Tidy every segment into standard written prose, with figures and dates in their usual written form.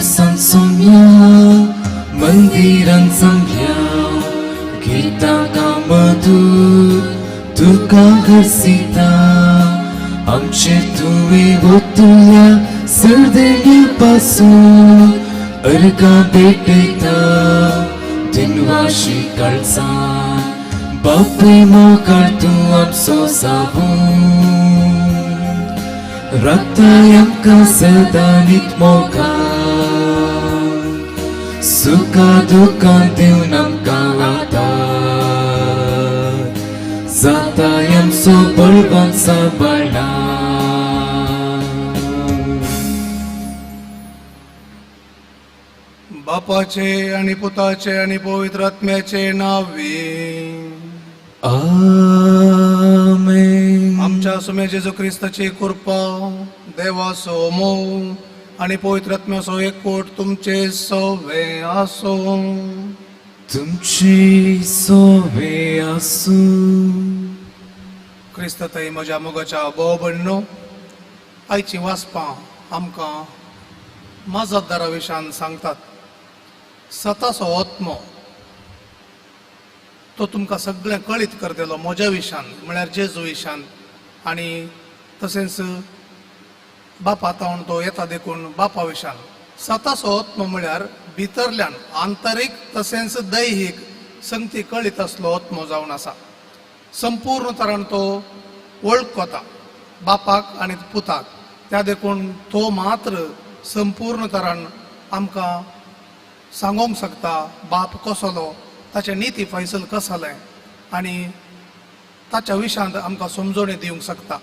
देवसान सोम्या मंदिरान जमया गितां कामदू तुका हरसिता आमचे तुवें वतल्या सरदेण्या पासून अर्गां भेटयता दिनवाशी काळजान बापूय मोगाळ तूं आमचो जावूं राखताय आमकां सदां नीत मोगान सुखा दुखां दिवन आमकां आदार जाताय आमचो बळवंत सांबाळना. बापाचे आणि पुताचे आणि पवित्र आत्म्याचे नावे. आमेन. आमच्या सुमे जेजू क्रिस्ताची कृपा, देवाचो मोग आणि पवित्र आत्म्याचो एकवट तुमचे सवे आसो. तुमची सोवे आसूं. क्रिस्त थंय म्हज्या मोगाच्या भाव भयणीनो, आयची वाचपां आमकां माजतदारा विशयान सांगतात. सताचो आत्मो तो तुमकां सगळें कळीत करतलो म्हज्या विशयान, म्हळ्यार जेजू विशयान, आनी तशेंच बापा तावन तो येता देखून बापा विशयान. सताचो आत्मो म्हळ्यार भितरल्यान आंतरीक तशेंच दैहीक संगती कळीत आसलो आत्मो जावन आसा. संपूर्ण तरान तो वळखता बापाक आनी पुताक, त्या देखून तो मात्र संपूर्ण तरान आमकां सांगोंक शकता बाप कसलो, ताचें निती फैसल कसलें आनी ताच्या विशयांत आमकां समजोणी दिवंक शकता.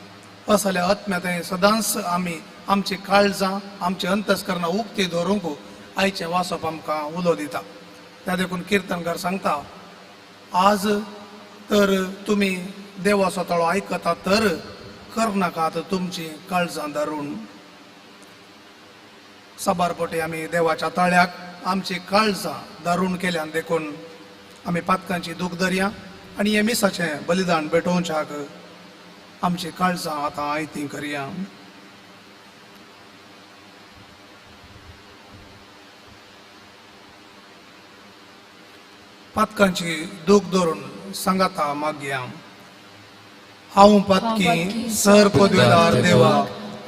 असल्या आत्म्या थंय सदांच आमी आमची काळजां आमची अंतस्करणां उक्ती दवरूंक आयचें वाचप आमकां उलो दिता. त्या देखून किर्तनकार सांगता, आज तर तुमी देवाचो ताळो आयकतात तर करनाकात तुमची काळजां धरून. साबार पटी आमी देवाच्या ताळ्याक आमची काळजां दारून केल्यान देखून आमी पातकांची दूख धरया आनी हे मिसाचें बलिदान भेटोवच्याक आमची काळजां आतां आयती करया. पातकांची दूख धरून सांगाता मागया. हांव पातकी सर पदवेदार देवा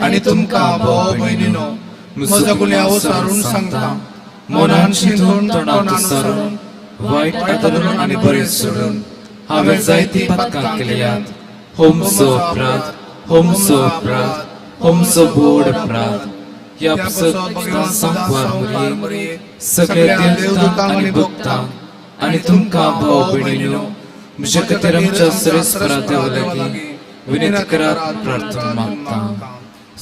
आनी तुमकां भाव भयणीनो म्हजो गुन्यांव सारून सांगता. मनान शिंदून तोंडांत सारून वायट आदरून आनी बरें सोडून हांवें जायतीं पातकां केल्यात. होमचो अपराध, होमचो अपराध, होमचो बोड अपराध. ह्या पुस्तकां सांकवार मुरये सगळ्या देवतांक आनी भक्तांक आनी तुमकां भाव भयणीनो म्हज्या खातीर आमच्या सरेस्परा देवा लागीं विनंती करात प्रार्थना मागता.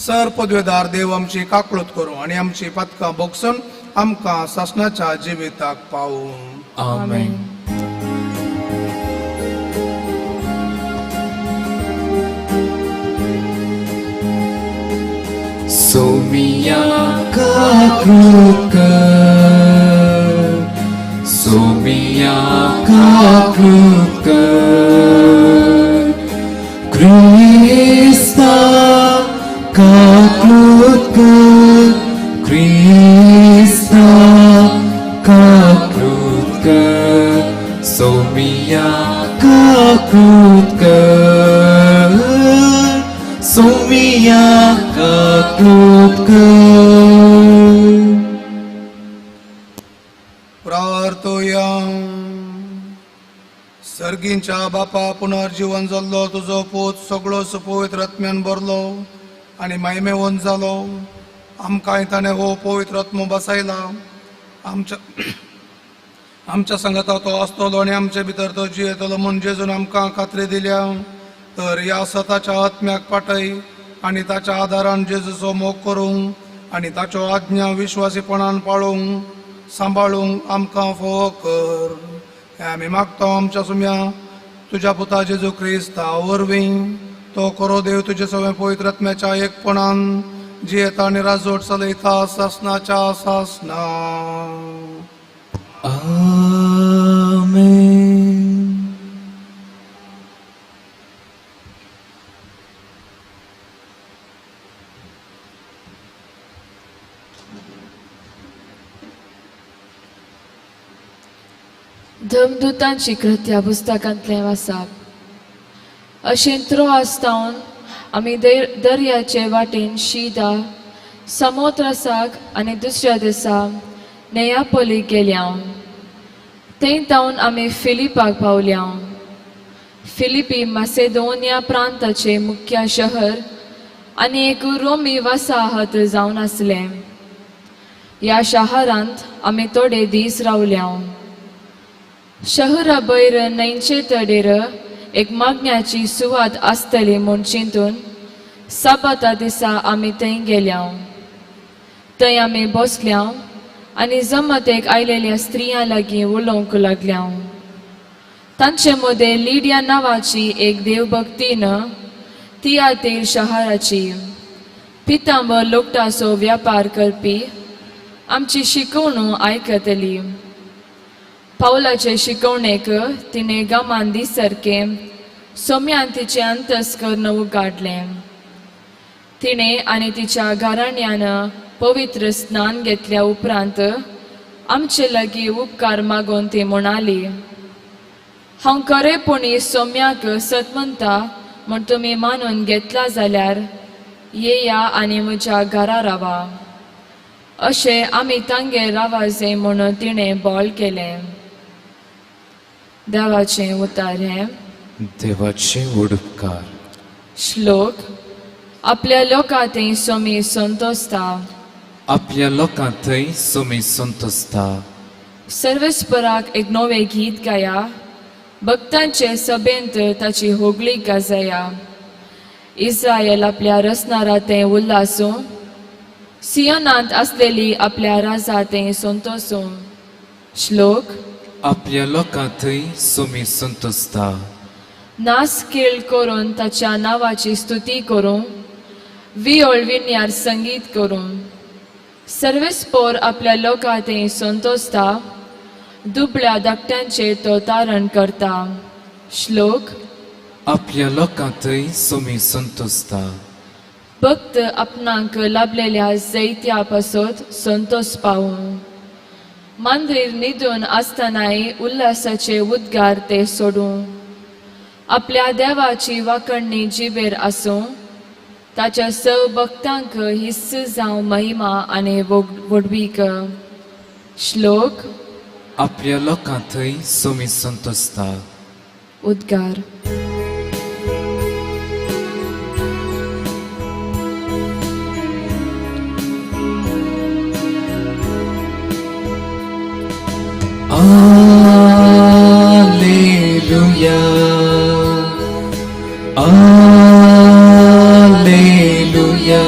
सर पदवेदार देव आमची काकळूत करूं आनी आमची पातकां बोगसून आमकां सासणाच्या जिविताक पावूं. आमेन. सोमिया काकूत कर, सोमिया काकूत कर, क्रिस्ता काकूत कर, क्रिस्ता काकूत कर, सोमिया काकूत कर, सोमिया काकूत कर. प्रार्थया. सर्गींच्या बापा, पुनर्जीवन जाल्लो तुजो पूत सगळोच पवित्र आत्म्यान भरलो आनी मायमेवन जालो. आमकांय ताणें हो पवित्र आत्मो बसयला. आमच्या सांगाता तो आसतलो आनी आमचे भितर तो जियेतलो म्हूण जेजून आमकां खात्री दिल्या. तर ह्या सताच्या आत्म्याक पाटय आनी ताच्या आदारान जेजूचो मोग करूंक आनी ताच्यो आज्ञा विश्वासीपणान पाळूंक सांबाळूंक आमकां फोव कर. हें आमी मागता आमच्या सुम्या तुज्या पुता जेजू क्रिस्ता वरवीं. तो खरो देव तुजे सगळें पवित्र आत्म्याच्या एकपणान जियेता आनी राजवट चलयता सासनाच्या सासना. आमेन. धर्मदूतांची कृत्या पुस्तकांतलें वाचप. अशें त्रोआस तावन आमी दर्याचे वाटेन शीदा समोत्रसाक आनी दुसऱ्या दिसा नेयापोलीक गेल्या. थंय तावन आमी फिलिपाक पावल्या. फिलिपी मासेदोनिया प्रांताचे मुख्य शहर आनी एक रोमी वसाहत जावन आसलें. ह्या शहरांत आमी थोडे दीस रावल्या. शहरा भयर न्हंयचे तडेर एक मागण्याची सुवात आसतली म्हूण चिंतून साबाता दिसा आमी थंय गेल्या. थंय आमी बसल्या आनी जमातेक आयलेल्या स्त्रियां लागीं उलोवंक लागल्या. तांचे मदें लिडिया नांवाची एक देवभक्तीन तियातेर शहराची पितांबर लोकटाचो व्यापार करपी आमची शिकवणू आयकतली. पावलाचे शिकवणेक तिणें गमान दिसारकें सोम्यान तिचें अंतस्कर्ण उगाडलें. तिणें आनी तिच्या घराण्यान पवित्र स्नान घेतल्या उपरांत आमचे लागीं उपकार मागून ती म्हणाली, हांव खरेपणी सोम्याक सत म्हणटा म्हूण तुमी मानून घेतला जाल्यार येया आनी म्हज्या घरा रावा. अशें आमी तांगेर रावाचें म्हूण तिणें बोल केलें. देवाचें उतार हें. देवाचे उडपकार. श्लोक. आपल्या लोकां थंय सोमी संतोसता. आपल्या लोकां थंय सोमी संतोसता. सर्वेस्पराक एक नवें गीत गाया, भक्तांचे सभेंत ताची होगळी गाजया. इस्रायल आपल्या रसनारा तें उल्लासूं, सियोनांत आसलेली आपल्या राजा तें संतोसूं. श्लोक. आपल्या लोकां थंय सोमी संतोसता. नास खेळ करून ताच्या नांवाची स्तुती करूं, वियोळ विन्यार संगीत करूं. सर्वेस्पोर आपल्या लोकां तें संतोसता, दुबळ्या धाकट्यांचें तो तारण करता. श्लोक. आपल्या लोकां थंय सोमी संतोसता. भक्त आपणाक लाभलेल्या जैत्या पासत संतोस पावूं. मांद्रीर न्हिदून आसतनाय उल्हासाचे उद्गार ते सोडूं. आपल्या देवाची वाकणणी जिबेर आसूं, ताच्या सव भक्तांक हिस्स जावं महिमा आनी व्हडवीक. श्लोक. आपल्या लोकां थंय सोमी संतोसता. उद्गार. Alleluia. Alleluia.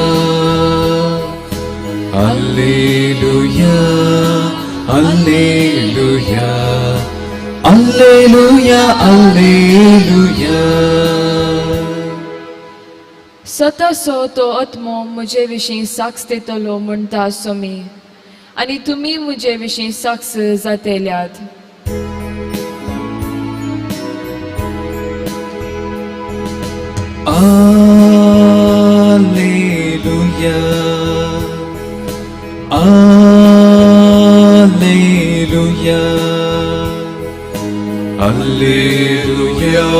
Alleluia. Alleluia. Alleluia. Alleluia. सतसो तो आत्मो म्हजे विशीं साक्ष दितलो म्हणटा सोमी, आनी तुमी म्हजे विशीं साक्ष जातेल्यात. Alleluia. Alleluia. Alleluia.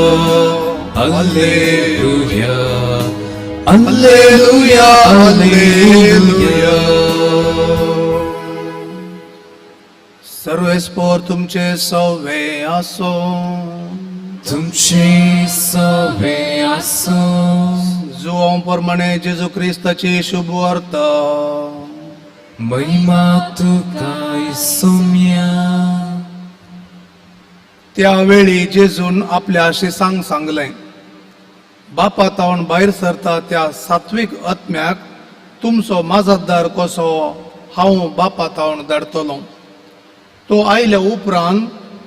Alleluia. Alleluia. Alleluia. सर्वेस्पोर तुमचे सवे आसो. तुमचे सवे आसो. जुवां प्रमाणे जेजू क्रिस्ताची शुभ वार्ता. महिमा तुका सोम्या. त्यावेळी जेजून आपल्या शिसांक सांगलें, बापा तावन भायर सरता त्या सात्वीक आत्म्याक तुमचो माजतदार कसो हांव बापा तावन धाडटलो. तो आयल्या उपरांत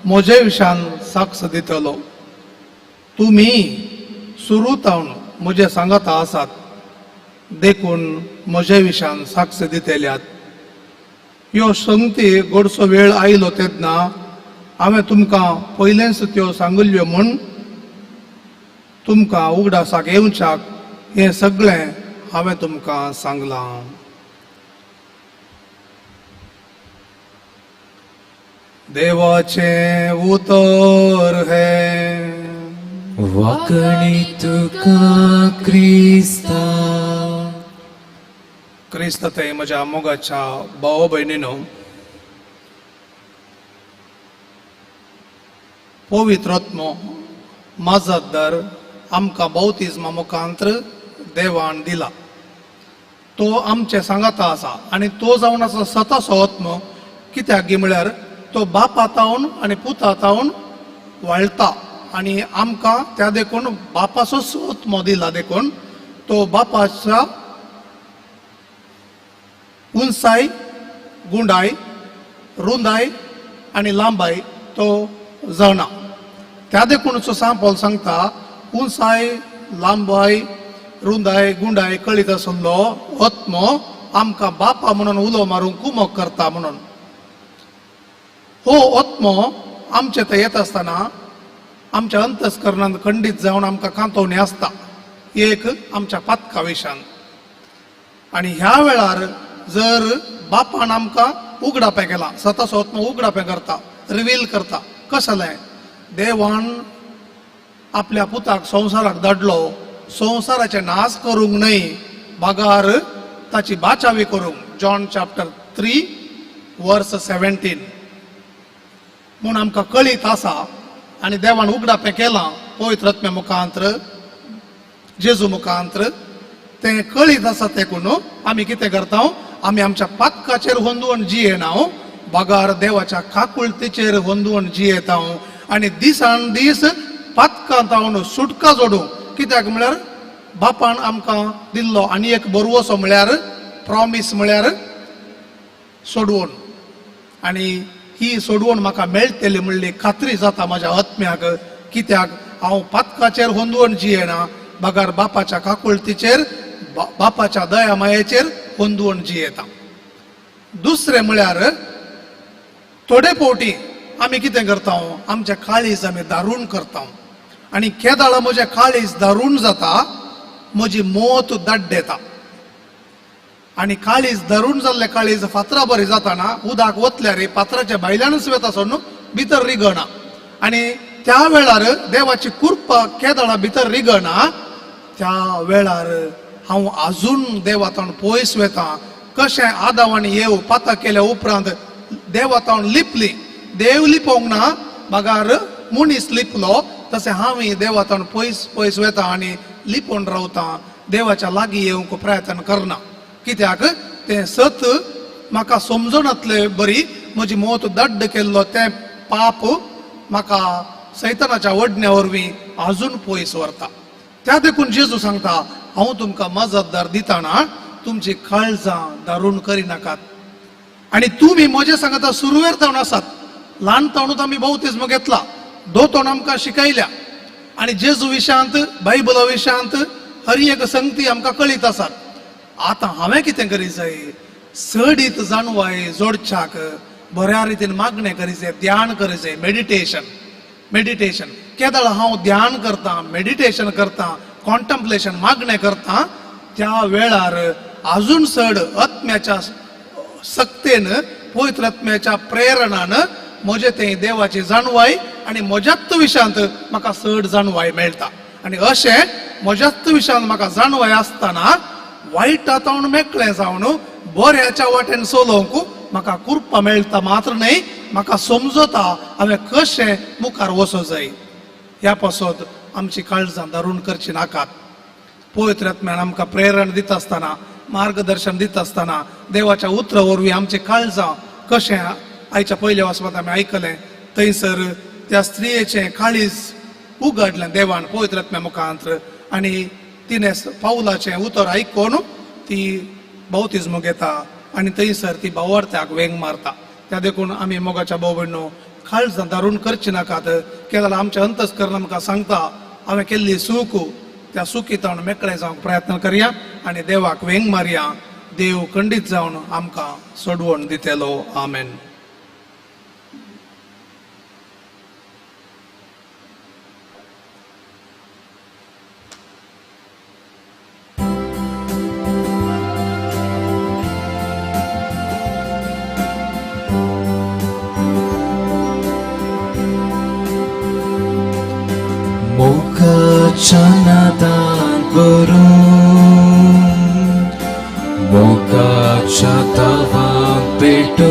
म्हजे विशान साक्ष दितलो. तुमी सुरू तावन म्हजे सांगाता आसात देखून म्हजे विशान साक्ष दितल्यात. ह्यो संगती गोडसो वेळ आयलो तेन्ना हांवें तुमकां पयलेंच त्यो सांगिल्ल्यो म्हूण तुमकां उगडासाक येवच्याक हें सगळें हांवें तुमकां सांगलां. देवाचें उतर हें. वाकणी तुका क्रिस्ता. क्रिस्त ते म्हज्या मोगाच्या भाव भयणीनो, पवित्र आत्मो माजतदार आमकां बौतिज्मा मुखांत्र देवान दिला. तो आमचे सांगाता आसा आनी तो जावन आसा सताचो आत्मो. कित्याक गी म्हळ्यार तो बापा तावन आनी पुता तावन वाळटा आनी आमकां त्या देखून बापाचोच आत्मो दिला. देखून तो बापाच्या उंचाय, गुंडाय, रुंदाय आनी लांबाय तो जाणा. त्या देखूनच सांपॉल सांगता, उंचाय, लांबाय, रुंदाय, गुंडाय कळीत आसलो आत्मो आमकां बापा म्हणून उलो मारूंक कुमक करता म्हणून. हो आत्मो आमचे थंय येता आसतना आमच्या अंतस्करणांत खंडीत जावन आमकां कांतोवणी आसता, एक आमच्या पातका विशान. आनी ह्या वेळार जर बापान आमकां उगडापें केलां, सताचो आत्मो उगडापें करता, रिवील करता. कसलें? देवान आपल्या पुताक संवसाराक धाडलो, संवसाराचे नाश करूंक न्हय, बगार ताची बाचावी करूंक. जॉन चॅप्टर 3 वर्स 17. म्हूण आमकां कळीत आसा आनी देवान उगडापें केलां पवित्र आत्म्या मुखांत्र, जेजू मुखांत्र. तें कळीत आसा देखून आमी कितें करता? आमी आमच्या पातकाचेर होंदून जियेना, बगार देवाच्या काकुळतीचेर होंदून जियेता आनी दिसान दीस पातकां तावन सुटका जोडूं. कित्याक म्हळ्यार बापान आमकां दिल्लो आनी एक बरवसो म्हळ्यार प्रॉमीस म्हळ्यार सोडवण. आनी ही सोडवण म्हाका मेळटली म्हणली खात्री जाता म्हज्या आत्म्याक. कित्याक हांव पातकाचेर होंदवण जियेना, बगार बापाच्या काकुळतीचेर, बापाच्या दया मायेचेर होंदवण जियेता. दुसरें म्हळ्यार थोडे फावटी आमी कितें करता? आमचें काळीज आमी दारूण करता आनी केदाळा म्हजें काळीज दारूण जाता, म्हजी मोत दाड्डेता. आनी काळीज धरून जाल्लें काळीज फातरा बरी जाताना उदक वतल्यार फातराच्या भायल्यानूच वता सोडून भितर रिगना. आनी त्या वेळार देवाची कृपा केदळा भितर रिगना, त्या वेळार हांव आजून देवातावन पयस वता. कशें आदाव आनी येव पाता केल्या उपरांत देवातावन लिपली, देव लिपोवंक ना बगार मनीस लिपलो, तशें हांवूय देवातावन पयस पयस वता आनी लिपोवन रावता, देवाच्या लागीं येवंक प्रयत्न करना. कित्याक तें सत म्हाका समजनातले बरी म्हजी मोत दड्ड केल्लो तें पाप म्हाका सैतानाच्या वडण्या वरवीं आजून पयस व्हरता. त्या देखून जेजू सांगता, हांव तुमकां मजतदार दिताना तुमची काळजां दारूण करिनाकात. आनी तुमी म्हजें सांगता सुरवेर तावन आसात, ल्हान तावनूच आमी बौतिज्म घेतला, दोतोन आमकां शिकयल्या आनी जेजू विशांत, बायबला विशांत हर एक संगती आमकां कळीत आसात. आतां हांवें कितें करी जाय? चडीत जाणवाय जोडच्याक बऱ्या रितीन मागणें करी जाय, ध्यान करी जाय, मेडिटेशन. मेडिटेशन केदळ हांव ध्यान करता, मेडिटेशन करता, कॉन्टम्पलेशन मागणें करता, त्या वेळार अजून चड आत्म्याच्या सक्तेन, पवित्र आत्म्याच्या प्रेरणान म्हजें तें देवाची जाणवाय आनी म्हज्याच विशयांत म्हाका चड जाणवाय मेळटा. आनी अशें म्हज्याच विशयांत म्हाका जाणवाय आसतना वायटा तावन मेकळें जावन बऱ्याच्या वाटेन चलोवंक म्हाका कृपा मेळटा. मात्र न्हय, म्हाका समजता हांवें कशें मुखार वचो जाय. ह्या पासत आमची काळजां दारूण करची नाकात. पवित्र आत्म्यान आमकां प्रेरण दिता आसतना, मार्गदर्शन दिता आसतना देवाच्या उतरा वरवीं आमची काळजां कशें आयच्या पयल्या वाचपांत आमी आयकलें, थंयसर त्या स्त्रियेचें काळीज उगडलें देवान पवित्र आत्म्या मुखांत आनी तिणें पावलाचें उतर आयकून ती बौतिज्म घेता आनी थंयसर ती भावार्थ्याक वेंग मारता. त्या देखून आमी मोगाच्या भाव भयणो काळजां दारूण करची नाकात. केन्ना आमचें अंतस्करण आमकां सांगता हांवें केल्ली चूक, त्या चुकींत मेकळें जावंक प्रयत्न करया आनी देवाक वेंग मारया. देव खंडीत जावन आमकां सोडवण दितलो. आमेन. मोगाच्या नादान भरून मोगाच्या दावान पेटून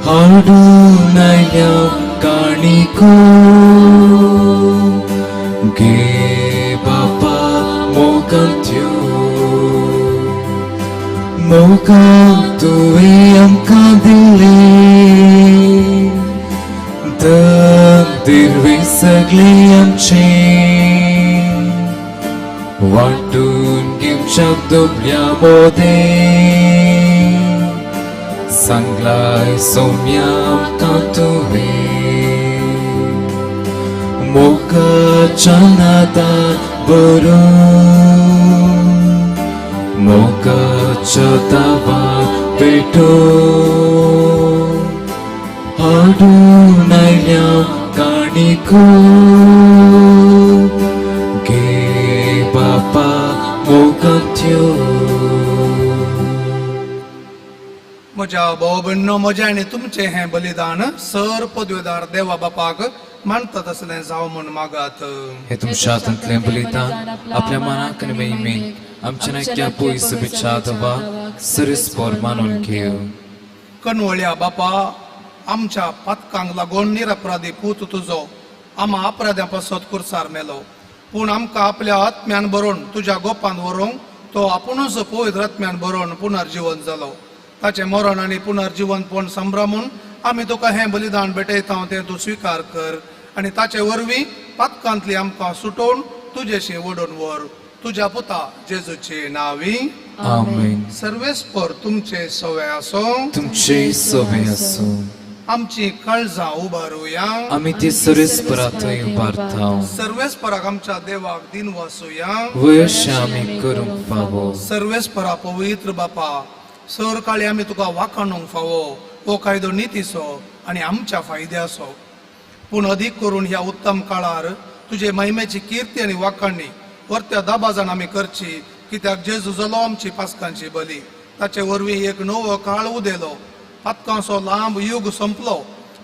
हाडून आयल्या काणिको गे बापा मोगांत्यो मोगान तुवें आमकां दिल्लें दिरवे सगळे आमचे वांटून घेवच्या दुबल्या मोदे सांगलाय सोम्या आमकां तुवें मोगाच्या नादान भरून मोगाच्या दावान पेटून हाडून आयल्या काणिको गे बापा मोगांत्यो. म्हज्या भाव भयणो, म्हजें आनी तुमचें हें बलिदान सर पदवेदार देवा बापाक मानता तसलें जावं म्हूण मागात. हे तुमच्या हातांतलें बलिदान आपल्या मनाक आनी महिमेक आमच्या नायक्या पयस शुभेच्छा दवाक सरेस्पोर मानून घेव. कणवळ्या बापा, आमच्या पातकांक लागून निरपराधी पूत तुजो आमा अपराध्या पासत कुर्सार मेलो, पूण आमकां आपल्या आत्म्यान बरोवन तुज्या गोपान व्हरूंक तो आपुणूच पवित्र आत्म्यान बरोवन पुनर्जीवन जालो. ताचें मरण आनी पुनर्जीवनपण संभ्रमून आमी तुका हें बलिदान भेटयता तें तूं स्विकार कर आनी ताचे वरवीं पातकांतली आमकां सुटोवन तुजेशी ओडून व्हर, तुज्या पुता जेजूचे नांवी. आमेन. सर्वेस्पर तुमचे सवे आसूं. तुमचे सोबे आसूं. आमची काळजां उबारुया. आमी ती सरेस्परा थंय उबारता. सर्वेस्पराक आमच्या देवाक दिन वासुया. वयशे आमी करूंक फावो. सर्वेस्परा पवित्र बापा, सर काळी आमी तुका वाखाणूंक फावो. हो कायदो नितीचो आनी आमच्या फायद्याचो, पूण अदीक करून ह्या उत्तम काळार तुजे महिमेची किर्ती आनी वाखाणणी वरत्या दाबाजान आमी करची, कित्याक जेजू जालो आमची पासकांची बली. ताचे वरवीं एक नवो काळ उदेलो, पातकांचो लांब युग संपलो,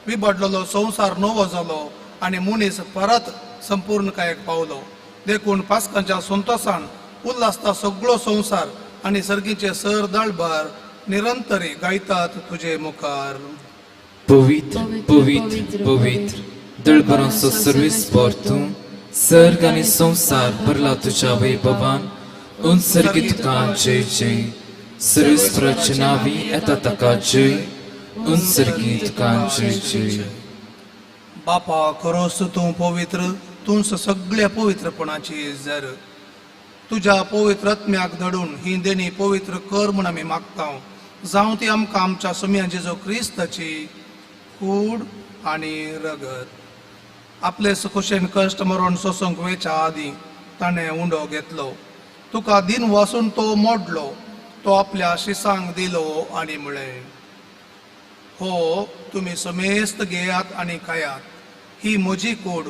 विबडलेलो संवसार नवो जालो आनी मनीस परत संपूर्णकायेक पावलो. देखून पासकांच्या संतोसान उल्हासता सगळो संवसार आनी सर्गीचे सर दळभर निरंतरी गायतात तुजे मुखार. पवित्र पवित्र पवित्र दळभरांचो सर्वेस्पोर तूं, सर्ग आनी संवसार भरला तुज्या वैभवान. उंचसर्गी तुका जय जय. सर्वेस्पराचे नांवी येता ताका जय. उंचसर्गी तुका जय जय. बापा, खरोच तूं पवित्र, तूंच सगळ्या पवित्रपणाची जर. तुज्या पवित्र आत्म्याक धाडून ही देणी पवित्र कर म्हूण आमी मागता, जावं ती आमकां आमच्या सुम्या जेजू क्रिस्ताची कूड आनी रगत. आपले सुखुशेन कश्ट मरण सोसूंक वेच्या आदीं ताणें उंडो घेतलो, तुका दिन वासून तो मोडलो, तो आपल्या शिसांक दिलो आनी म्हळें, हो तुमी समेस्त घेयात आनी खायात, ही म्हजी कूड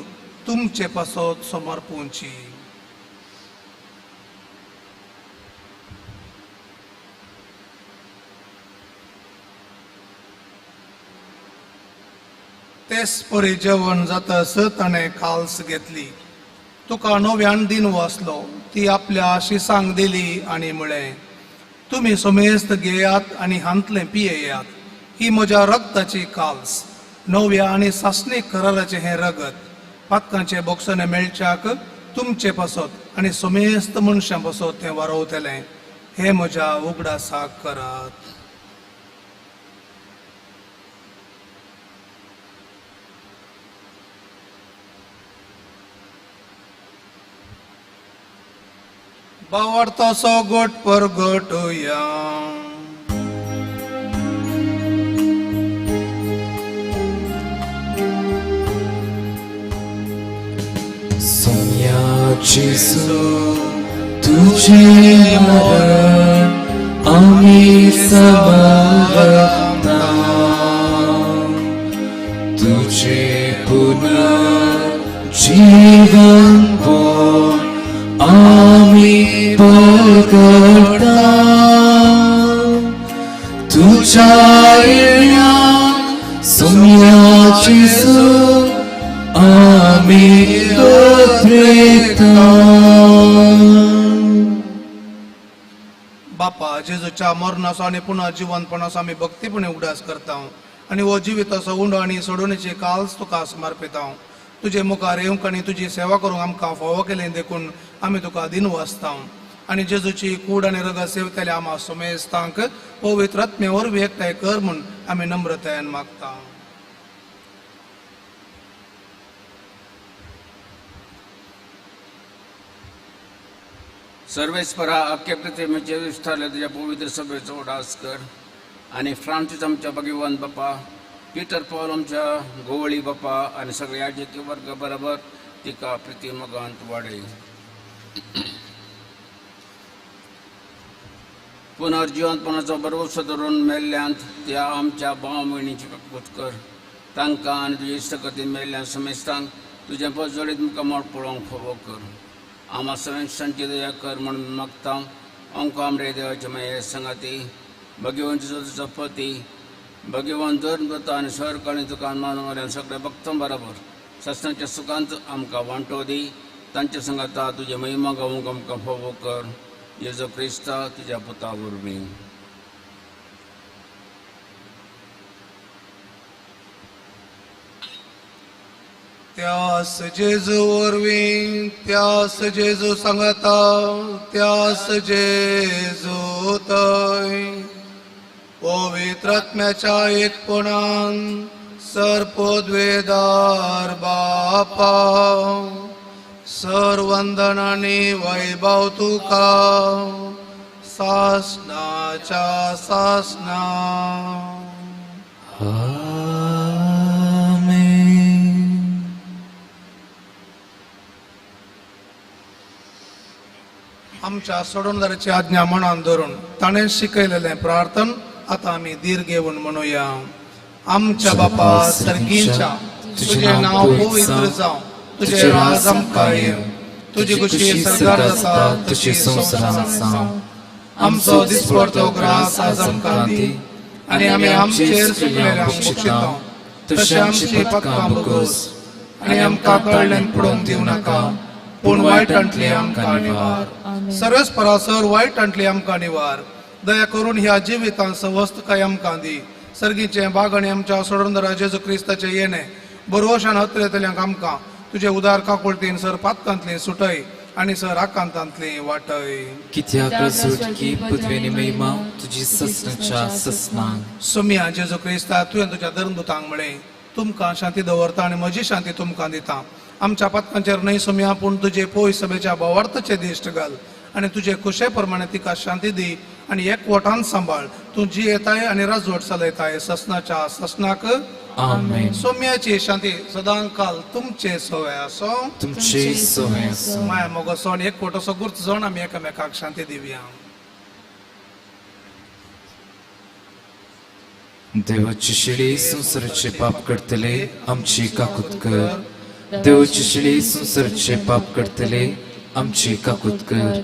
तुमचे पासत समर्पूंची. तेच परी जेवण जातस ताणें काल्स घेतली, तुका नव्यान दिन वाचलो, ती आपल्या शिसांक दिली आनी म्हळें, तुमी समेस्त घेयात आनी हांतलें पियेयात, ही म्हज्या रक्ताची काल्स, नव्या आनी सासणीक कराराचें हें रगत, पातकांचे बोगसणे मेळच्याक तुमचे पासत आनी समेस्त मनशां पासत तें वारोवतलें. हें म्हज्या उगडासाक करात. बावडतासो गोट परगटुया. सोम्या जेजू, तुझे मरण आमी समरता, तुझे पुनर्जीवन आमी परगटा, तुझ्या येण्यान सोम्या जेजू आमी आमी अत्रेता. बापा, जेजूच्या मरणाचो आनी पुनः जिवंतपणाचो आमी भक्तीपणे उगडास करता आनी हो जिविताचो उंडो आनी सोडोवणेची काल्स तुका समर्पिता. तुजे मुखार येवंक आनी तुजी सेवा करूंक आमकां फावो केलें देखून आमी तुका दिनवासता आनी जेजूची कूड आनी रगत सेवतले आमा समेस्तांक पवित्र आत्म्या वरवीं एकठांय कर म्हूण आमी नम्रतायेन मागता. सर्वेस्परा अख्खे पृथ्वीचे विस्तारले तुज्या पवित्र सभेचो उडास कर आनी फ्रांसीस आमच्या भगवान बापा, पिटर पॉल आमच्या गोवळी बापा आनी सगळ्या याजकी वर्ग बरोबर तिका प्रिती मोगांत वाडय. पुनर्जिवंतपणाचो भरवंसो धरून मेल्ल्यांत त्या आमच्या भाव भयणीची काकूत कर. तांकां आनी तुजे इश्टगतीन मेल्ल्या समेस्तांक तुजें पजोडीत मुखामळ पळोवंक फावो कर. आमा समेस्तांची दया कर म्हूण मागता. अंक आमरे देवाचे माये संगाती भगवान तुजो पती भगवान धर्म आनी सरकाळी तुका मानवल्यान सगळ्या भक्तां बरोबर सस्नाच्या सुखांत आमकां वांटो दी. तांच्या संगाता तुजे महिमा गावूंक आमकां फावो कर. जेजू क्रिस्ता तुज्या पुता वरवीं. त्यास जेजू वरवीं, त्यास जेजू सांगता, त्यास जेजू थंय पवित्र आत्म्याच्या एकपणान सर्पोद्वेदार बापा, सर वंदन आनी वैभव तुका सासनाच्या सासना. आमच्या सोडवणदाराची आज्ञा मनान धरून ताणें शिकयलेलें प्रार्थन आतां आमी धीर घेवन म्हणुया. आमच्या बापा सर्गींच्या, तुजें नांव पवित्र जावं, तुजें राज आमकां येवं, तुजी खुशी सर्गार जाता तशी संवसारांत जावं. आमचो दिसपडतो ग्रास आज आमकां दी आनी आमी आमचेर चुकलेल्यांक बक्षिता तशें आमची पातकां भोगोस आनी आमकां कळ्ळें पडोवन दिवं नाका, पूण वायटांतली आमकां निवार. सर्वेस्परा सर वायटांतली आमकां निवार. दया करून ह्या जिवितांत सवस्तकाय आमकां दी. सर्गीचें बाग आनी आमच्या सोडवणदारा जेजू क्रिस्ताचें येणें बरवशान हत्रेतल्यांक आमकां तुजे उदार काकुळतीन सर पातकांतली सुटय आनी सर आकांतांतली वाटय. कित्याक सुटकी पृथ्वेनी महिमा तुजी ससनाच्या ससनान. सोमिया जेजू क्रिस्ता, तुवें तुज्या धर्मदूतांक म्हळें, तुमकां शांती दवरता आनी म्हजी शांती तुमकां दिता. आमच्या पातकांचेर न्हय सोमिया, पूण तुजे पोय सभेच्या भावार्थाचे दिश्ट घाल आनी तुजे खुशे प्रमाणे तिका शांती दी आनी एकवटान सांबाळ. तूं जी येताय आनी राजवट चलयताय ससनाच्या ससनाक. आमेन. सोम्याची शांती सदांकाल तुमचे सोवे आसो, तुमचे सोवे आसो. माया मोगो आनी एकवट असो गुर्त जावन आमी एकामेकाक शांती दिवया. देवाची शिळी संवसाराचे पाप करतले आमची काकूत कर. देवाची शिळी संवसाराचे पाप करतले आमची काकूत कर.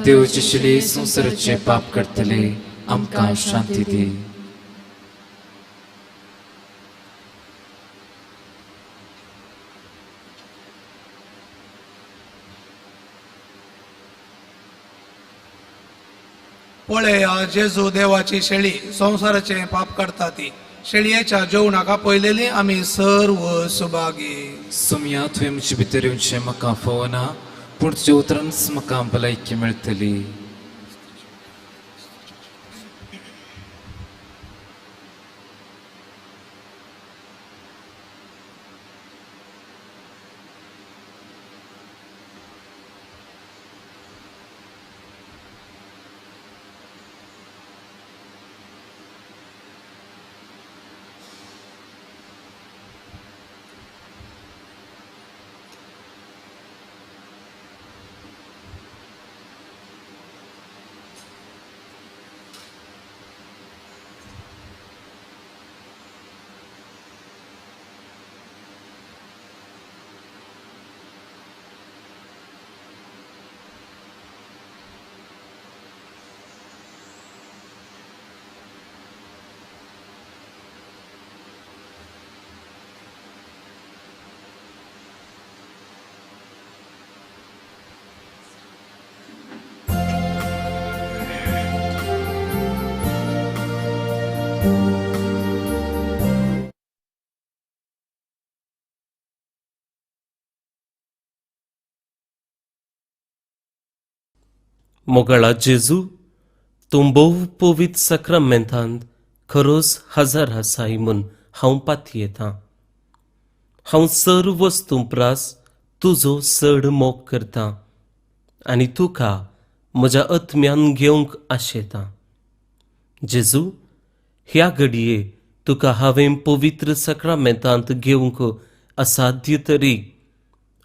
देवाची शिळी संवसाराचे पाप करतले आमकां शांती दी. पळया जेजू देवाची शेळी संवसाराचे पाप काडटा ती. शेळयेच्या जेवणाक आपयलेली आमी सर्व सुभागी. सोम्या, तुवें म्हजे भितर येवचें म्हाका फावना, पूण तुज्या उतरानच म्हाका भलायकी मेळटली. मोगाळा जेजू, तूं भोव पवित्र साक्रामेंतांत खरोच हजर आसाय म्हूण हांव पातयेतां. हांव सर्व वस्तूं प्रास तुजो चड मोग करतां आनी तुका म्हज्या आत्म्यान घेवंक आशेतां. जेजू, ह्या घडये तुका हांवें पवित्र साक्रामेंतांत घेवंक असाध्य तरी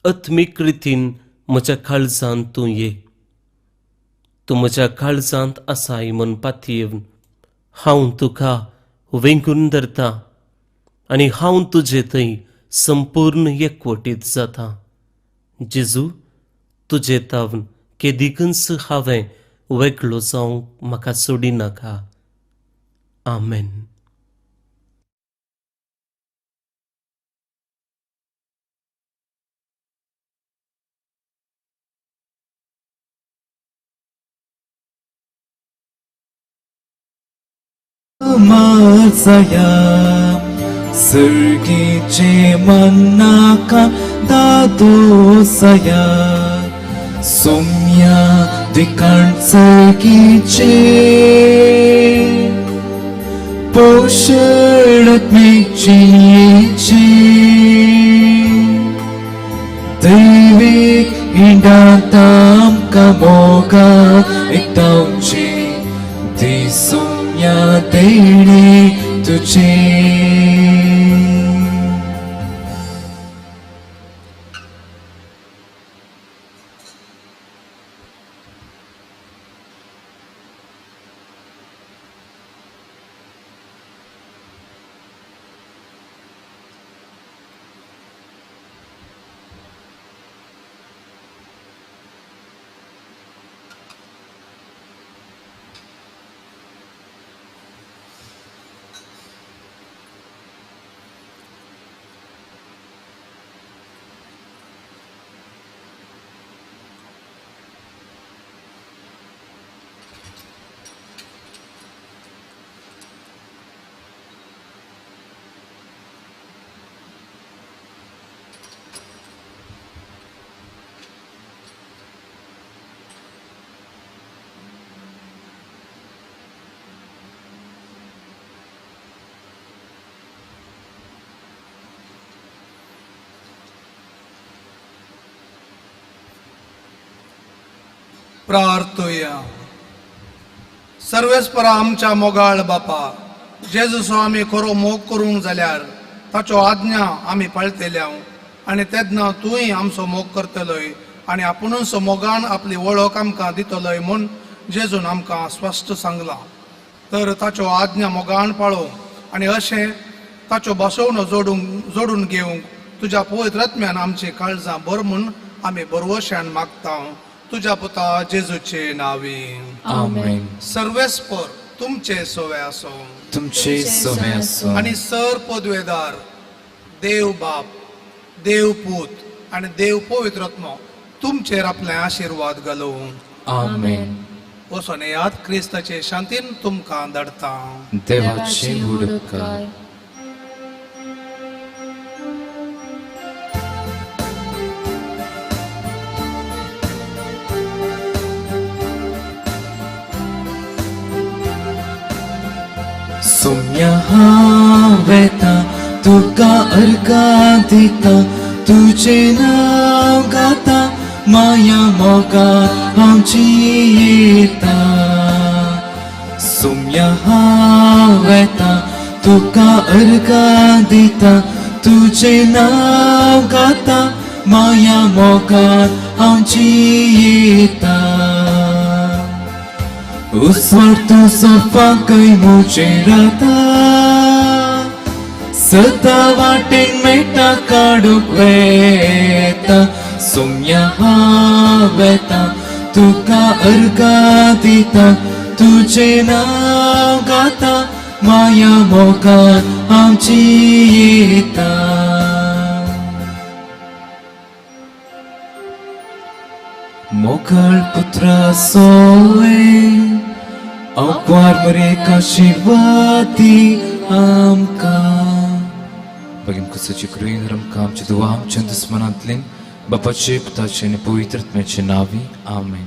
आत्मीक रितीन म्हज्या काळजांत तूं ये. तूं म्हज्या काळजांत आसाय म्हूण पातयेवन हांव तुका वेंगून धरतां आनी हांव तुजे थंय संपूर्ण एकवटीत जाता. जेजू, तुजे तावन केदिकूच हांवें वेगळो जावंक म्हाका सोडिनाका. आमेन. माजया सर्गीचे मन्नाका दादोसया सोम्या दिकाण सर्गीचे पोषणात्मेची दैवीक इंडाताम कमोगा एकटावची ती सोम्या देणे तुझे. प्रार्थुया. सर्वेस्परा आमच्या मोगाळ बापा, जेजूचो आमी खरो मोग करूंक जाल्यार ताच्यो आज्ञा आमी पाळटेल्या आनी तेन्ना तूंय आमचो मोग करतलोय आनी आपुणूच मोगान आपली वळख आमकां दितलोय म्हूण जेजून आमकां स्पश्ट सांगलां. तर ताच्यो आज्ञा मोगान पाळोवंक आनी अशें ताच्यो बसवणो जोडून घेवंक तुज्या पवित्र आत्म्यान आमची काळजां भर म्हूण आमी बरवशान मागता, तुज्या पुता जेजूचे नावी. आमेन. सर्वेस्पर तुमचे सोवे आसो. तुमचे सोवे आसो. आनी सर पदवेदार देव बाप, देव पूत आनी देव पवित्र आत्मो तुमचेर आपले आशिर्वाद घालूं. आमेन. वचोन येयात, क्रिस्ताचे शांतीन तुमकां धाडटा. देवाचे उपकार. सोम्या हांव वेता तुका अर्गां दिता, तुजें नांव गाता, माया मोगान हांव जियेता. सोम्या हांव वेता तुका अर्गां दिता, तुजें नांव गाता, माया मोगान हांव जियेता. उसवर तुजो फांकय म्हजेर रावता, सदां वाटेन मेळटा काडूंक वेता. सोम्या हांव वेता तुका अर्गां दिता, तुजें नांव गाता, माया मोगान हांव जियेता. मोगाळ पुत्रा सोवे अवक्वार मरेक आशिर्वादी आमकां. भगिनी कुसाची कृयेन आमकां आमची दुवा आमच्या दुस्मनांतल्यान बापाचे, पुताचे आनी पवित्र आत्म्याचे नांवी. आमेन.